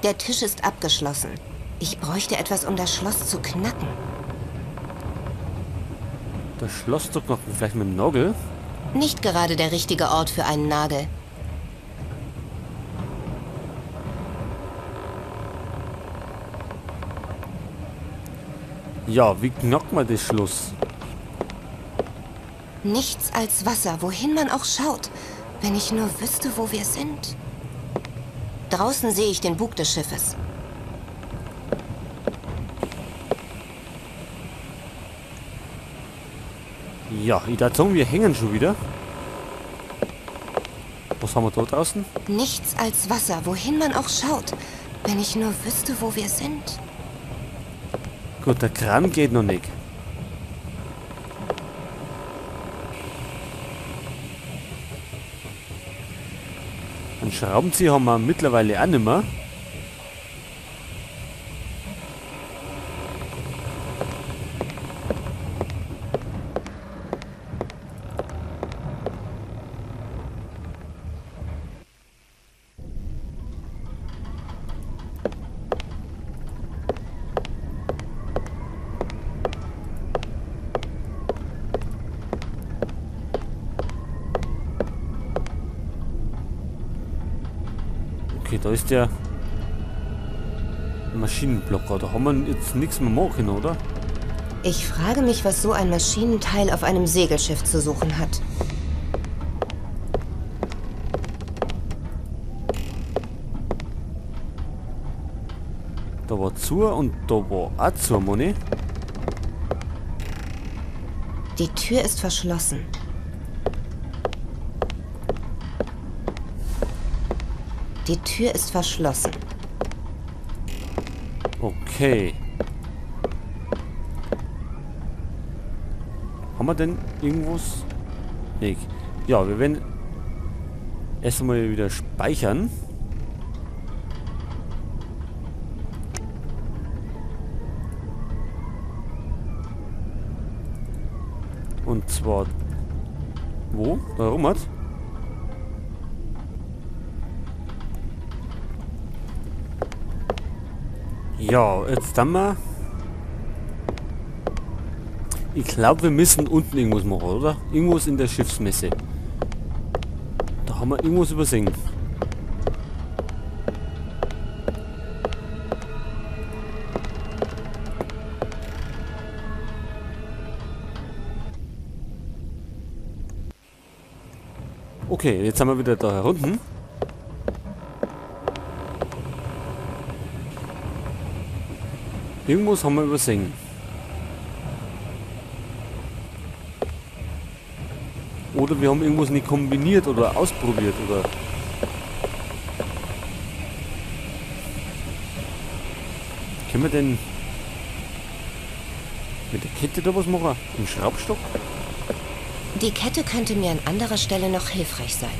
Der Tisch ist abgeschlossen. Ich bräuchte etwas, um das Schloss zu knacken. Das Schloss zu knacken, vielleicht mit dem Nagel? Nicht gerade der richtige Ort für einen Nagel. Ja, wie knackt man das Schloss? Nichts als Wasser, wohin man auch schaut. Wenn ich nur wüsste, wo wir sind. Draußen sehe ich den Bug des Schiffes. Ja, ich dachte sagen, wir hängen schon wieder. Was haben wir da draußen? Nichts als Wasser, wohin man auch schaut. Wenn ich nur wüsste, wo wir sind. Gut, der Kran geht noch nicht. Einen Schraubenzieher haben wir mittlerweile auch nicht mehr. Okay, da ist der Maschinenblocker. Da haben wir jetzt nichts mehr machen, oder? Ich frage mich, was so ein Maschinenteil auf einem Segelschiff zu suchen hat. Da war zu und da war auch zu, Moni. Die Tür ist verschlossen. Die Tür ist verschlossen. Okay. Haben wir denn irgendwas? Nee. Ja, wir werden erstmal wieder speichern. Und zwar wo? Da rum hat. Ja, jetzt dann mal. Ich glaube, wir müssen unten irgendwas machen, oder? Irgendwas in der Schiffsmesse. Da haben wir irgendwas übersehen. Okay, jetzt sind wir wieder da herunten. Irgendwas haben wir übersehen. Oder wir haben irgendwas nicht kombiniert oder ausprobiert oder... Können wir denn mit der Kette da was machen? Im Schraubstock? Die Kette könnte mir an anderer Stelle noch hilfreich sein.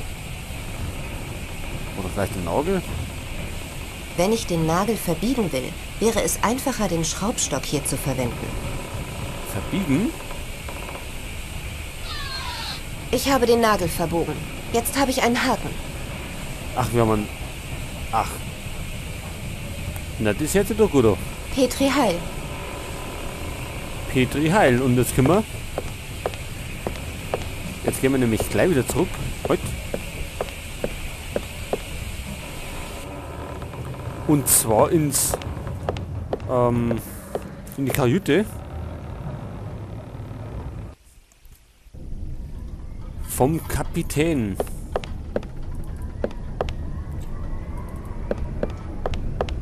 Oder vielleicht ein Nagel? Wenn ich den Nagel verbiegen will, wäre es einfacher, den Schraubstock hier zu verwenden. Verbiegen? Ich habe den Nagel verbogen. Jetzt habe ich einen Haken. Ach, wir haben einen... Ach. Na, das hört sich doch gut an. Petri Heil. Petri Heil. Und jetzt können wir... Jetzt gehen wir nämlich gleich wieder zurück. Halt. Und zwar ins... in die Kajüte. Vom Kapitän.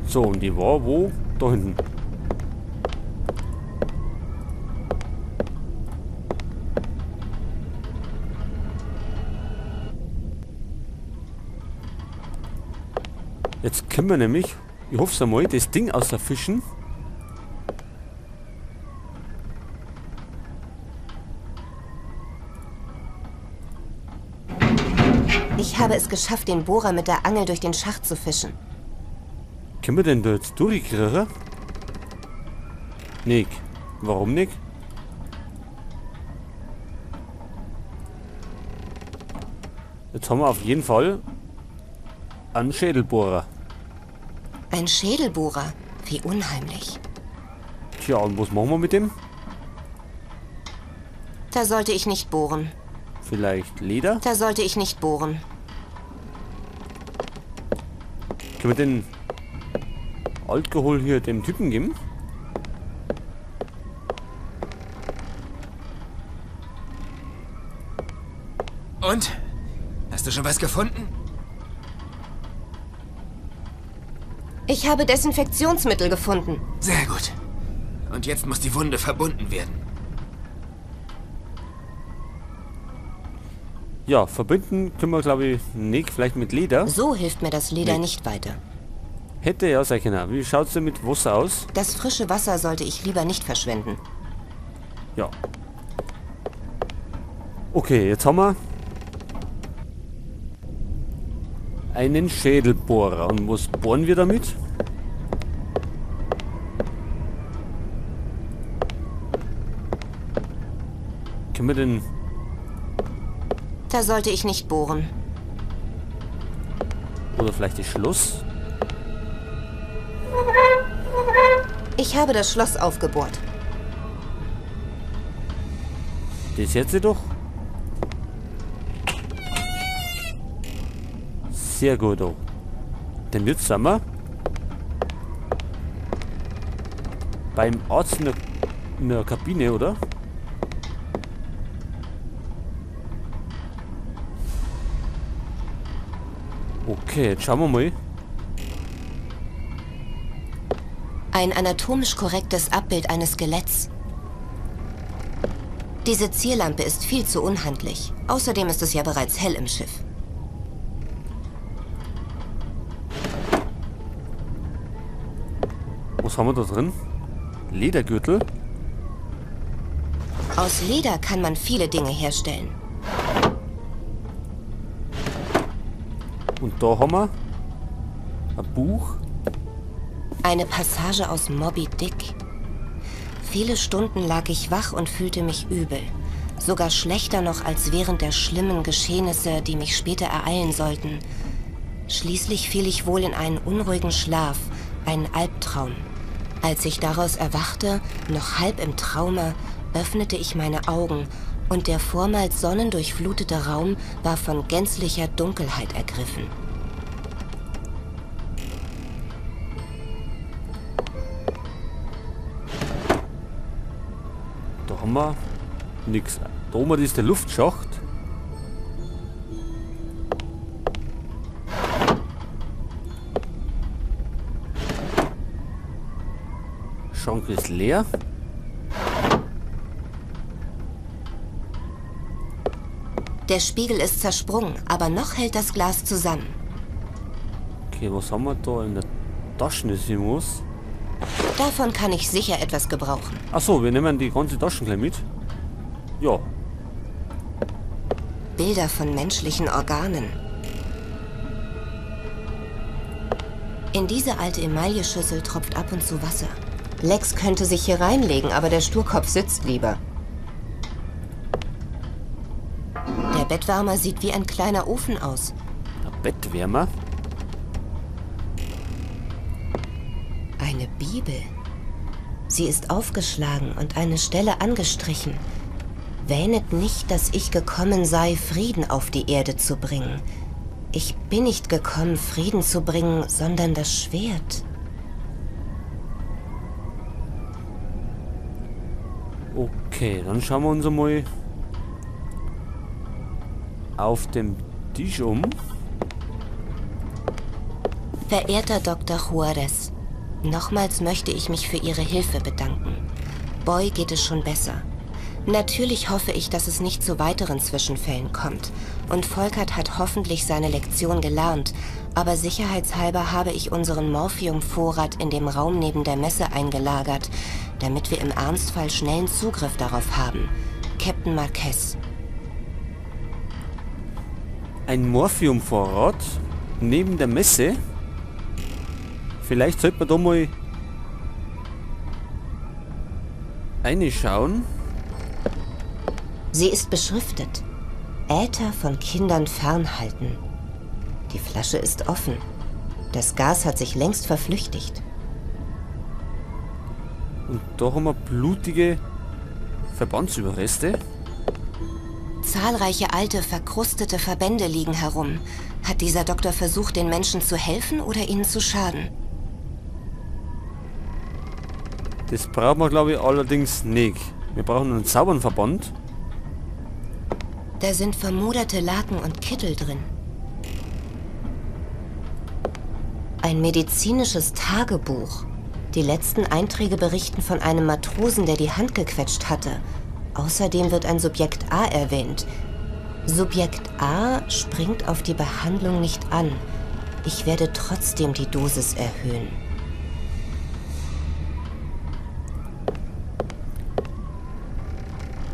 So, und die war wo? Da hinten. Jetzt können wir nämlich, ich hoffe es einmal, das Ding außerfischen. Ich habe es geschafft, den Bohrer mit der Angel durch den Schacht zu fischen. Können wir denn da jetzt durchkriegen? Nick. Warum nicht? Jetzt haben wir auf jeden Fall einen Schädelbohrer. Ein Schädelbohrer. Wie unheimlich. Tja, und was machen wir mit dem? Da sollte ich nicht bohren. Vielleicht Leder? Da sollte ich nicht bohren. Können wir den Alkohol hier dem Typen geben? Und? Hast du schon was gefunden? Ich habe Desinfektionsmittel gefunden. Sehr gut. Und jetzt muss die Wunde verbunden werden. Ja, verbinden können wir, glaube ich, nicht. Vielleicht mit Leder. So hilft mir das Leder nicht weiter. Hätte ja sein können. Wie schaut's denn mit Wasser aus? Das frische Wasser sollte ich lieber nicht verschwenden. Ja. Okay, jetzt haben wir einen Schädelbohrer. Und was bohren wir damit? Können wir denn... Da sollte ich nicht bohren. Oder vielleicht das Schloss? Ich habe das Schloss aufgebohrt. Das jetzt doch. Sehr gut auch. Denn jetzt sind wir beim Arzt in der Kabine, oder? Okay, jetzt schauen wir mal. Ein anatomisch korrektes Abbild eines Skeletts. Diese Zierlampe ist viel zu unhandlich. Außerdem ist es ja bereits hell im Schiff. Was haben wir da drin? Ledergürtel? Aus Leder kann man viele Dinge herstellen. Und da haben wir ein Buch. Eine Passage aus Moby Dick. Viele Stunden lag ich wach und fühlte mich übel. Sogar schlechter noch als während der schlimmen Geschehnisse, die mich später ereilen sollten. Schließlich fiel ich wohl in einen unruhigen Schlaf, einen Albtraum. Als ich daraus erwachte, noch halb im Traume, öffnete ich meine Augen und der vormals sonnendurchflutete Raum war von gänzlicher Dunkelheit ergriffen. Da haben wir nichts. Da oben ist der Luftschacht. Schrank ist leer. Der Spiegel ist zersprungen, aber noch hält das Glas zusammen. Okay, was haben wir da in der Tasche? Das hier muss. Davon kann ich sicher etwas gebrauchen. Achso, wir nehmen die ganze Taschen gleich mit. Ja. Bilder von menschlichen Organen. In diese alte Emailleschüssel tropft ab und zu Wasser. Lex könnte sich hier reinlegen, aber der Sturkopf sitzt lieber. Der Bettwärmer sieht wie ein kleiner Ofen aus. Der Bettwärmer? Eine Bibel. Sie ist aufgeschlagen und eine Stelle angestrichen. Wähnet nicht, dass ich gekommen sei, Frieden auf die Erde zu bringen. Ich bin nicht gekommen, Frieden zu bringen, sondern das Schwert. Okay, dann schauen wir uns einmal auf dem Tisch um. Verehrter Dr. Juarez, nochmals möchte ich mich für Ihre Hilfe bedanken. Boy geht es schon besser. Natürlich hoffe ich, dass es nicht zu weiteren Zwischenfällen kommt. Und Volkert hat hoffentlich seine Lektion gelernt. Aber sicherheitshalber habe ich unseren Morphiumvorrat in dem Raum neben der Messe eingelagert, damit wir im Ernstfall schnellen Zugriff darauf haben. Captain Marquez. Ein Morphiumvorrat neben der Messe? Vielleicht sollte man da mal reinschauen. Sie ist beschriftet. Äther von Kindern fernhalten. Die Flasche ist offen. Das Gas hat sich längst verflüchtigt. Und da haben wir blutige Verbandsüberreste. Zahlreiche alte, verkrustete Verbände liegen herum. Hat dieser Doktor versucht, den Menschen zu helfen oder ihnen zu schaden? Das brauchen wir, glaube ich, allerdings nicht. Wir brauchen einen sauberen Verband. Da sind vermoderte Laken und Kittel drin. Ein medizinisches Tagebuch. Die letzten Einträge berichten von einem Matrosen, der die Hand gequetscht hatte. Außerdem wird ein Subjekt A erwähnt. Subjekt A springt auf die Behandlung nicht an. Ich werde trotzdem die Dosis erhöhen.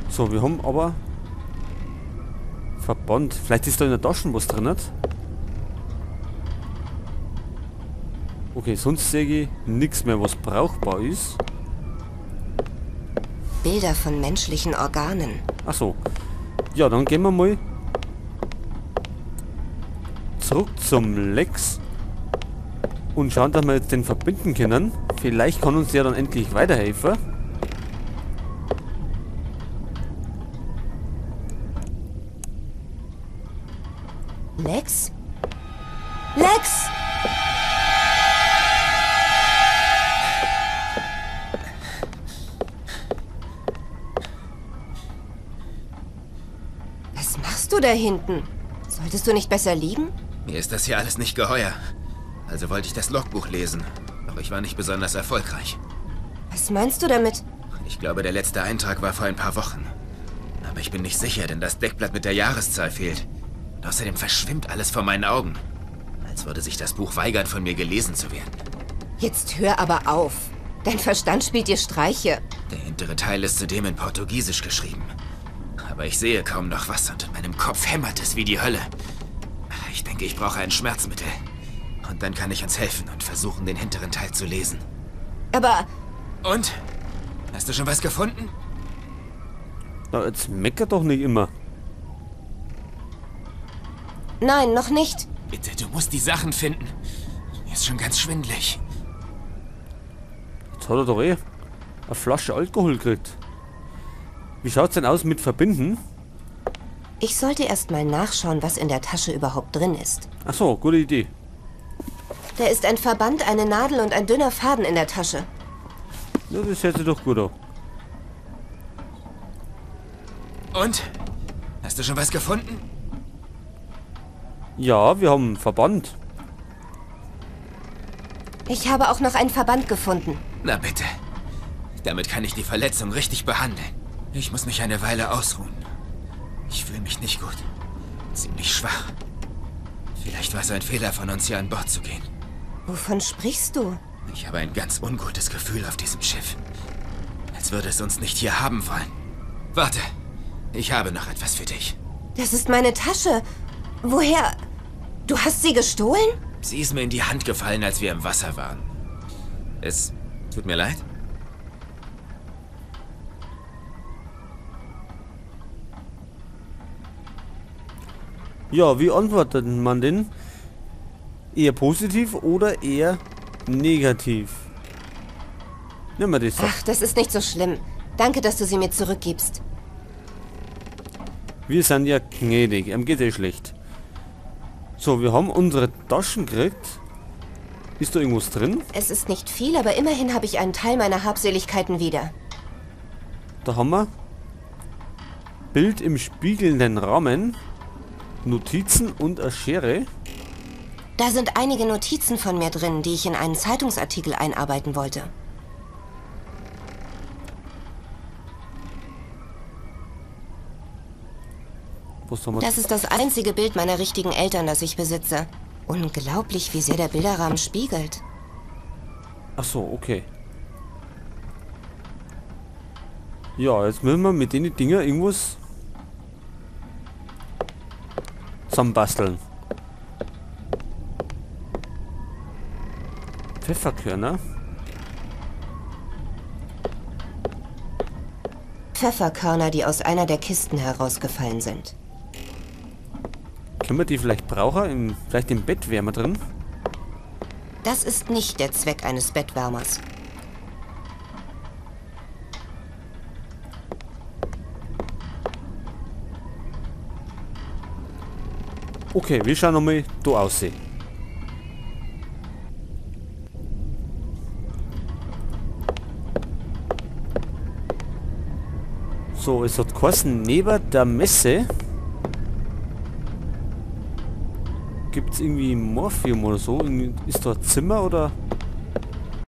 So, wir haben aber Verband. Vielleicht ist da in der Tasche was drin, nicht? Okay, sonst sehe ich nichts mehr, was brauchbar ist. Bilder von menschlichen Organen. Ach so. Ja, dann gehen wir mal zurück zum Lex und schauen, dass wir jetzt den verbinden können. Vielleicht kann uns der dann endlich weiterhelfen. Lex? Lex! Was machst du da hinten? Solltest du nicht besser liegen? Mir ist das hier alles nicht geheuer. Also wollte ich das Logbuch lesen. Doch ich war nicht besonders erfolgreich. Was meinst du damit? Ich glaube, der letzte Eintrag war vor ein paar Wochen. Aber ich bin nicht sicher, denn das Deckblatt mit der Jahreszahl fehlt. Und außerdem verschwimmt alles vor meinen Augen. Als würde sich das Buch weigern, von mir gelesen zu werden. Jetzt hör aber auf. Dein Verstand spielt dir Streiche. Der hintere Teil ist zudem in Portugiesisch geschrieben. Aber ich sehe kaum noch was und in meinem Kopf hämmert es wie die Hölle. Ich denke, ich brauche ein Schmerzmittel. Und dann kann ich uns helfen und versuchen, den hinteren Teil zu lesen. Aber... Und? Hast du schon was gefunden? Na, jetzt mecker doch nicht immer. Nein, noch nicht. Bitte, du musst die Sachen finden. Mir ist schon ganz schwindelig. Jetzt hat er doch eh eine Flasche Alkohol gekriegt. Wie schaut's denn aus mit Verbinden? Ich sollte erst mal nachschauen, was in der Tasche überhaupt drin ist. Ach so, gute Idee. Da ist ein Verband, eine Nadel und ein dünner Faden in der Tasche. Ja, das hört sich doch gut an. Und? Hast du schon was gefunden? Ja, wir haben einen Verband. Ich habe auch noch einen Verband gefunden. Na bitte. Damit kann ich die Verletzung richtig behandeln. Ich muss mich eine Weile ausruhen. Ich fühle mich nicht gut. Ziemlich schwach. Vielleicht war es ein Fehler von uns, hier an Bord zu gehen. Wovon sprichst du? Ich habe ein ganz ungutes Gefühl auf diesem Schiff. Als würde es uns nicht hier haben wollen. Warte, ich habe noch etwas für dich. Das ist meine Tasche. Woher? Du hast sie gestohlen? Sie ist mir in die Hand gefallen, als wir im Wasser waren. Es tut mir leid. Ja, wie antwortet man denn? Eher positiv oder eher negativ? Nimm mal das doch. Ach, das ist nicht so schlimm. Danke, dass du sie mir zurückgibst. Wir sind ja gnädig. Ihm geht eh schlecht. So, wir haben unsere Taschen gekriegt. Ist da irgendwas drin? Es ist nicht viel, aber immerhin habe ich einen Teil meiner Habseligkeiten wieder. Da haben wir Bild im spiegelnden Rahmen, Notizen und eine Schere. Da sind einige Notizen von mir drin, die ich in einen Zeitungsartikel einarbeiten wollte. Was haben wir? Das ist das einzige Bild meiner richtigen Eltern, das ich besitze. Unglaublich, wie sehr der Bilderrahmen spiegelt. Ach so, okay. Ja, jetzt müssen wir mit den Dinger irgendwas zusammenbasteln. Pfefferkörner. Pfefferkörner, die aus einer der Kisten herausgefallen sind. Können wir die vielleicht brauchen? Vielleicht im Bett wären wir drin. Das ist nicht der Zweck eines Bettwärmers. Okay, wir schauen nochmal da aussehen. So, es hat geheißen, neben der Messe gibt's irgendwie Morphium oder so. Irgendwie, ist da ein Zimmer oder?